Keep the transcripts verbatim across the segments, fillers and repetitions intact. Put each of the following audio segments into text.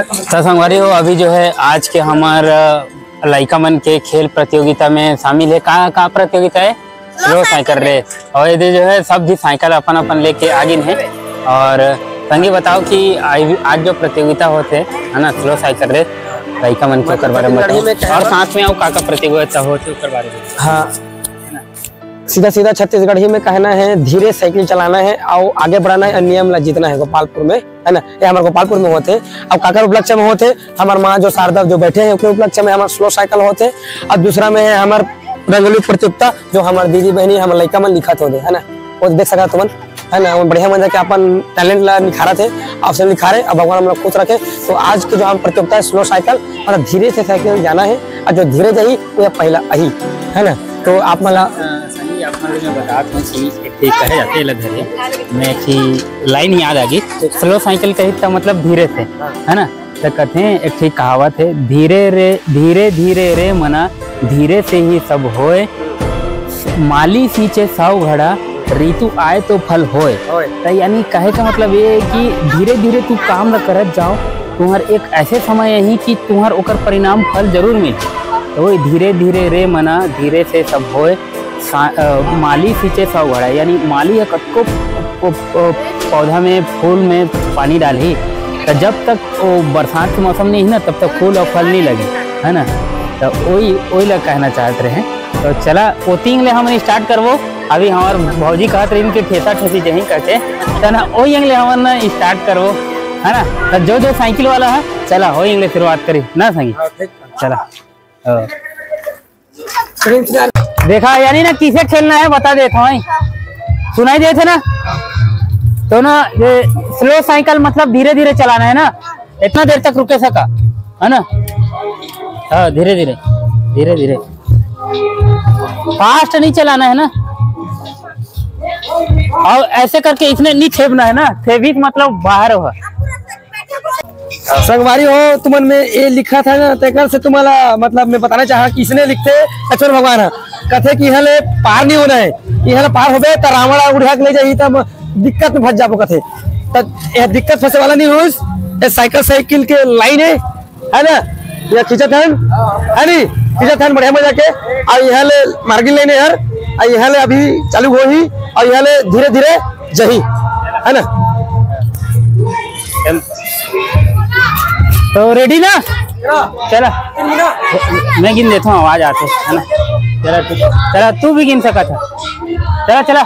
तो संगवारी हो, अभी जो है आज के हमार, अ, लइका मन के खेल प्रतियोगिता में शामिल है। का, का प्रतियोगिता है? Slow cycle race. और ये जो है सब भी साइकिल अपन अपन लेके आगिन है। और संगी बताओ कि आज, आज जो प्रतियोगिता होते है ना, स्लो साइकिल रेस, लइका मन के ओकर बारे में बताओ। और साथ में आओ का, का प्रतियोगिता होते ओकर बारे में। हाँ, सीधा सीधा छत्तीसगढ़ी में कहना है, धीरे साइकिल चलाना है और आगे बढ़ना है और नियम ला जीतना है गोपालपुर में, है ना? ये हमारे गोपालपुर में होते हैं। अब काकर उपलक्ष्य में होते हैं, हमार माँ जो शारदा जो बैठे हैं, ओकरे उपलक्ष्य में हमार स्लो साइकिल होते हैं। और दूसरा में है हमार रंगोली प्रतियोगिता, जो हमार दीदी बहनी, हमार लइका मन लिखत होते, है ना? वो देख सकता तुमन, है ना? वो बढ़िया मजा के अपन टैलेंट ला निखारत है, अवसर निखारे, अब भगवान हम लोग खुश रखे। तो आज के जो हम प्रतियोगिता है स्लो साइकिल, मतलब धीरे से साइकिल जाना है, और जो धीरे जाही वो पहला अही, है ना? तो आप मला अ, संगी, आप मन ल मैं बतात हूँ कि एक ठे कहे जाथे एला धरे, मैं एक ठे लाइन याद आ गई, स्लो साइकिल कही त मतलब धीरे से, हाँ। है ना? त कथे एक ठे कहावत है, "धीरे रे, धीरे धीरे रे मना, धीरे से ही सब होए, माली सींचे सौ घड़ा, ऋतु आए तो फल होए।" होए। त यानी कहे का मतलब ये है कि धीरे धीरे तू काम ल करत जाओ, तुम्हार एक ऐसे समय यही कि तुम्हार ओकर परिणाम फल जरूर मिले। तो वही धीरे धीरे रे मना, धीरे से सब होए, सा-, अ, माली सींचे सौ घड़ा, यानी माली ह कतको प-, प-, पौधा में, फूल में पानी डालही, त जब तक वो बरसात के मौसम नहीं है ना, तब तक फूल और फल नहीं लगे, है ना? तो वही, वही ला कहना चाहत रहे। तो चला, ओतिंग ले हमन स्टार्ट करबो। अभी हमार भौजी कहत रहिन कि ठेसा ठेसी जही करके, त ना वही एंग ले हमन स्टार्ट करबो, है ना? तो जो जो साइकिल वाला है, चला वही एंग ले शुरुआत करी ना संगी। हाँ, ठीक है। चला। हाँ। देखा, यानी ना किसे खेलना है बता देता हूँ। सुनाई देते ना, तो ना ये स्लो साइकिल मतलब धीरे धीरे चलाना है ना, इतना देर तक रुके सका, है ना? हाँ, धीरे धीरे, धीरे धीरे, फास्ट नहीं चलाना है ना। और ऐसे करके इसने नहीं थेबना है ना, थेबित मतलब बाहर हो। संगवारी हो, तुमन में ये लिखा था ना, तेकर से तुम्हाला मतलब मैं बताना चाहा कि इसने लिखते लक्ष्मण भगवान ह, कथे कि इहाँ ले पार नहीं होना है, इहाँ ले पार होबे त रावण आ उड़िया के ले जाही, त दिक्कत में फंस जाबो कथे। त यह दिक्कत फंसे वाला नहीं होइस, ये साइकिल, साइकिल के लाइन है, है ना? ये खींचत हन, है नी? खींचत हन बढ़िया मजा के। और यहाँ ले मार्गिन लाइन है यार, और यहाँ ले अभी चालू होही, और यहाँ ले धीरे धीरे जही, है ना? तो रेडी ना? चला, मैं गिन देता हूँ, आवाज आते है ना? चला, ठीक। चला, तू भी गिन सकत है। चला, चला।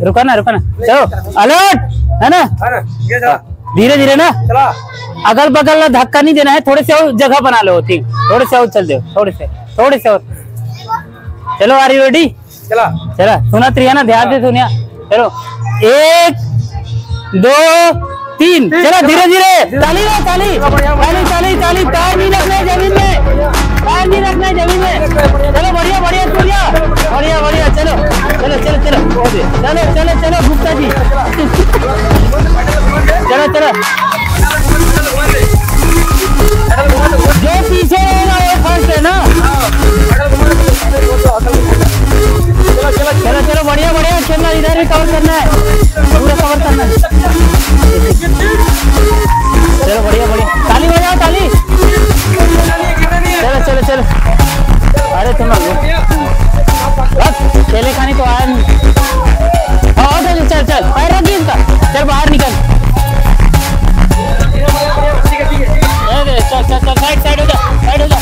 रुका ना, रुका ना। चलो, अलर्ट, है ना? धीरे धीरे ना। अगल बगल ना धक्का नहीं देना है, थोड़े से और जगह बना लो, ठीक, थोड़े से और चल दो, थोड़े से, थोड़े से और। चलो, are you ready? चला। चला, सुनत रहिया ना, ध्यान से सुनिया। चलो, एक, दो, तीन। चला, धीरे धीरे। ताली हो, ताली। ताली, ताली, ताली। पैर नहीं रखना है जमीन में, पैर नहीं रखना है जमीन में। चलो, बढ़िया, बढ़िया, सूर्या। बढ़िया, बढ़िया, चलो, चलो, चलो, चलो। चलो, चलो, चलो, गुप्ता जी। चलो, चलो। जो पीछे रहेगा, वो फर्स्ट है ना? चलो, चलो, बढ़िया, बढ़िया, खेलना, इधर भी कवर करना है, पूरा कवर करना है। चलो, बढ़िया, बढ़िया, ताली बजाओ, ताली। चलो, चलो, चलो। अरे, तुम लोग बस खेले खाने को आया नहीं। हाँ, चल, चल, चल, पैर रख दिया इसका। चल, बाहर निकल। अरे, चल, चल, चल, साइड, साइड हो जा, साइड हो जा।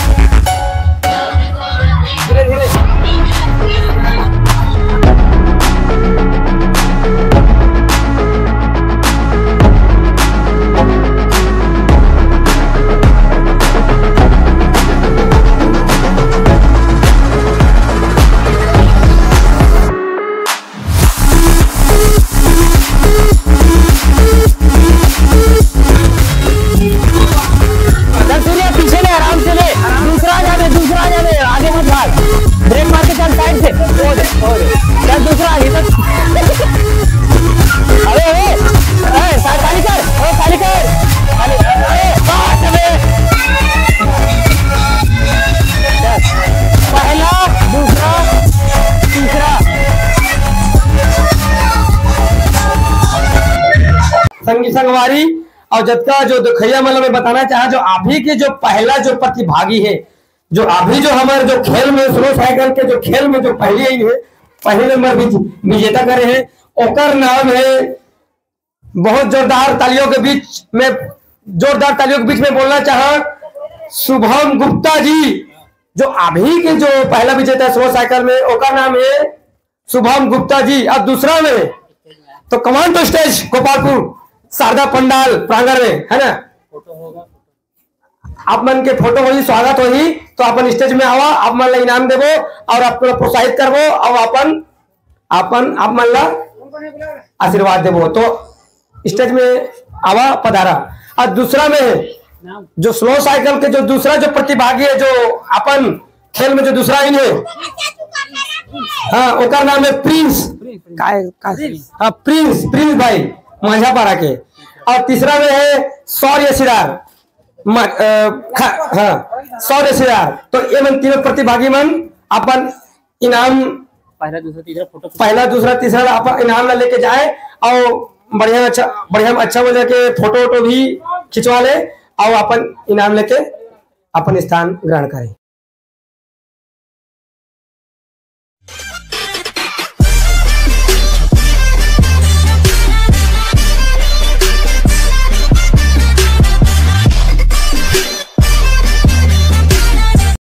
चल सूर्या, पीछे ले, आराम से ले। दूसरा आ जाने, दूसरा आ जाने, आगे मत भाग। ब्रेक मार के चल, साइड से। चल, दूसरा आगे तक। अरे, अरे, ए, सा-, खाली कर, ओ, खाली कर। खाली, अरे, बात रे। पहला, दूसरा, तीसरा। संगी संगवारी, अउ जतका जो देखइया मन ल मैं बताना चाहा, जो अभी के जो पहला जो प्रतिभागी हे, जो अभी जो हमर जो खेल में स्लो साइकिल के जो खेल में जो पहली आई हे, पहली नंबर विज-, विजेता करे हे, ओकर नाम हे, बहुत जोरदार तालियों के बीच में, जोरदार तालियों के बीच में बोलना चाहा शुभम गुप्ता जी, जो अभी के जो पहला विजेता हे स्लो साइकिल में, ओकर नाम हे शुभम गुप्ता जी। अउ दूसरा में तो कमांडो स्टेज गोपालपुर शारदा पंडाल प्रांगण में, है ना, आप मन के फोटो होही, स्वागत होही, तो अपन स्टेज में आवा, आप मन ला इनाम देबो अउ आप मन ला प्रोत्साहित करबो अउ अपन, अपन, आप मन ला आशीर्वाद देबो। तो स्टेज में आवा, पधारा। अउ दूसरा में जो स्लो साइकिल के जो दूसरा जो प्रतिभागी हे, जो अपन खेल में जो दूसरा आइन हे, हाँ, ओकर नाम हे प्रिंस। काय, काय? हाँ, प्रिंस, प्रिंस भाई, मांझापारा के। अउ तीसरा में हे शौर्य सिरार, म-, अ, खा-, हाँ, शौर्य सिरार। तो ये मन तीनों प्रतिभागी मन अपन इनाम, पहला, दूसरा, तीसरा फोटो पहला, दूसरा, तीसरा ला अपन इनाम ला लेके जाए अउ बढ़िया, अच्छा, बढ़िया, अच्छा मजा के फोटो वोटो भी खिंचवा ले अउ अपन इनाम लेके अपन स्थान ग्रहण करे।